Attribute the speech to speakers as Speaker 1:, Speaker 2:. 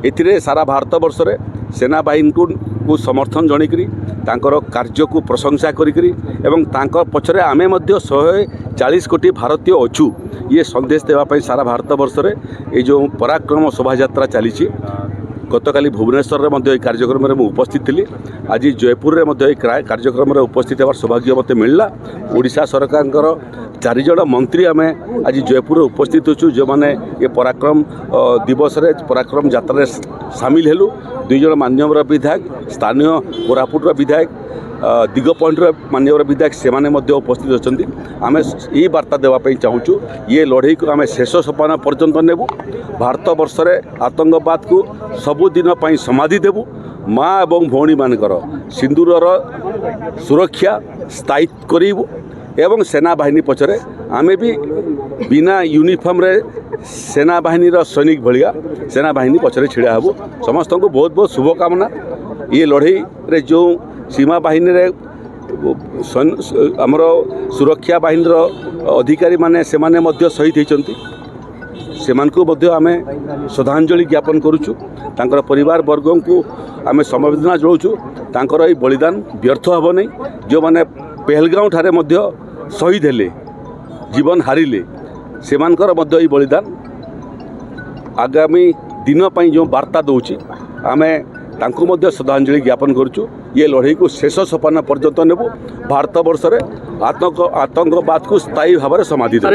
Speaker 1: ଏଥିରେ ସାରା ଭାରତବର୍ଷରେ ସେନାବାହିନୀକୁ ସମର୍ଥନ ଜଣାଇକରି, ତାଙ୍କର କାର୍ଯ୍ୟକୁ ପ୍ରଶଂସା କରିକରି ଏବଂ ତାଙ୍କ ପଛରେ ଆମେ ମଧ୍ୟ 140 କୋଟି ଭାରତୀୟ ଅଛୁ, ଇଏ ସନ୍ଦେଶ ଦେବା ପାଇଁ ସାରା ଭାରତବର୍ଷରେ ଏଇ ଯେଉଁ ପରାକ୍ରମ ଶୋଭାଯାତ୍ରା ଚାଲିଛି। ଗତକାଲି ଭୁବନେଶ୍ୱରରେ ମଧ୍ୟ ଏହି କାର୍ଯ୍ୟକ୍ରମରେ ମୁଁ ଉପସ୍ଥିତ ଥିଲି। ଆଜି ଜୟପୁରରେ ମଧ୍ୟ ଏହି କାର୍ଯ୍ୟକ୍ରମରେ ଉପସ୍ଥିତ ହେବାର ସୌଭାଗ୍ୟ ମୋତେ ମିଳିଲା। ଓଡ଼ିଶା ସରକାରଙ୍କର ଚାରିଜଣ ମନ୍ତ୍ରୀ ଆମେ ଆଜି ଜୟପୁରରେ ଉପସ୍ଥିତ ଅଛୁ, ଯେଉଁମାନେ ଏ ପରାକ୍ରମ ଦିବସରେ, ପରାକ୍ରମ ଯାତ୍ରାରେ ସାମିଲ ହେଲୁ। 2 ଜଣ ମାନ୍ୟବର ବିଧାୟକ, ସ୍ଥାନୀୟ କୋରାପୁଟର ବିଧାୟକ, ଦିଗପହଣ୍ଡିର ମାନ୍ୟବର ବିଧାୟକ, ସେମାନେ ମଧ୍ୟ ଉପସ୍ଥିତ ଅଛନ୍ତି। ଆମେ ଏଇ ବାର୍ତ୍ତା ଦେବା ପାଇଁ ଚାହୁଁଛୁ, ଇଏ ଲଢ଼େଇକୁ ଆମେ ଶେଷ ସୋପାନ ପର୍ଯ୍ୟନ୍ତ ନେବୁ। ଭାରତବର୍ଷରେ ଆତଙ୍କବାଦକୁ ସବୁଦିନ ପାଇଁ ସମାଧି ଦେବୁ। ମା ଏବଂ ଭଉଣୀମାନଙ୍କର ସିନ୍ଦୁରର ସୁରକ୍ଷା ସ୍ଥାୟୀ କରିବୁ ଏବଂ ସେନାବାହିନୀ ପଛରେ ଆମେ ବି ବିନା ୟୁନିଫର୍ମରେ ସେନାବାହିନୀର ସୈନିକ ଭଳିଆ ସେନାବାହିନୀ ପଛରେ ଛିଡ଼ା ହେବୁ। ସମସ୍ତଙ୍କୁ ବହୁତ ବହୁତ ଶୁଭକାମନା। ଇଏ ଲଢ଼େଇରେ ଯେଉଁ ସୀମା ବାହିନୀରେ ଆମର ସୁରକ୍ଷା ବାହିନୀର ଅଧିକାରୀମାନେ, ସେମାନେ ମଧ୍ୟ ଶହୀଦ ହୋଇଛନ୍ତି, ସେମାନଙ୍କୁ ମଧ୍ୟ ଆମେ ଶ୍ରଦ୍ଧାଞ୍ଜଳି ଜ୍ଞାପନ କରୁଛୁ। ତାଙ୍କର ପରିବାର ବର୍ଗଙ୍କୁ ଆମେ ସମବେଦନା ଜଣାଉଛୁ। ତାଙ୍କର ଏହି ବଳିଦାନ ବ୍ୟର୍ଥ ହେବ ନାହିଁ। ଯେଉଁମାନେ ପେହଲଗାଁव ଠାରେ ମଧ୍ୟ ଶହୀଦ ହେଲେ, ଜୀବନ ହାରିଲେ, ସେମାନଙ୍କର ମଧ୍ୟ ଏହି ବଳିଦାନ ଆଗାମୀ ଦିନ ପାଇଁ ଯେଉଁ ବାର୍ତ୍ତା ଦେଉଛି, ଆମେ ତାଙ୍କୁ ମଧ୍ୟ ଶ୍ରଦ୍ଧାଞ୍ଜଳି ଜ୍ଞାପନ କରୁଛୁ। ଇଏ ଲଢ଼େଇକୁ ଶେଷ ସୋପାନ ପର୍ଯ୍ୟନ୍ତ ନେବୁ। ଭାରତବର୍ଷରେ ଆତଙ୍କବାଦକୁ ସ୍ଥାୟୀ ଭାବରେ ସମାଧି ଦେବୁ।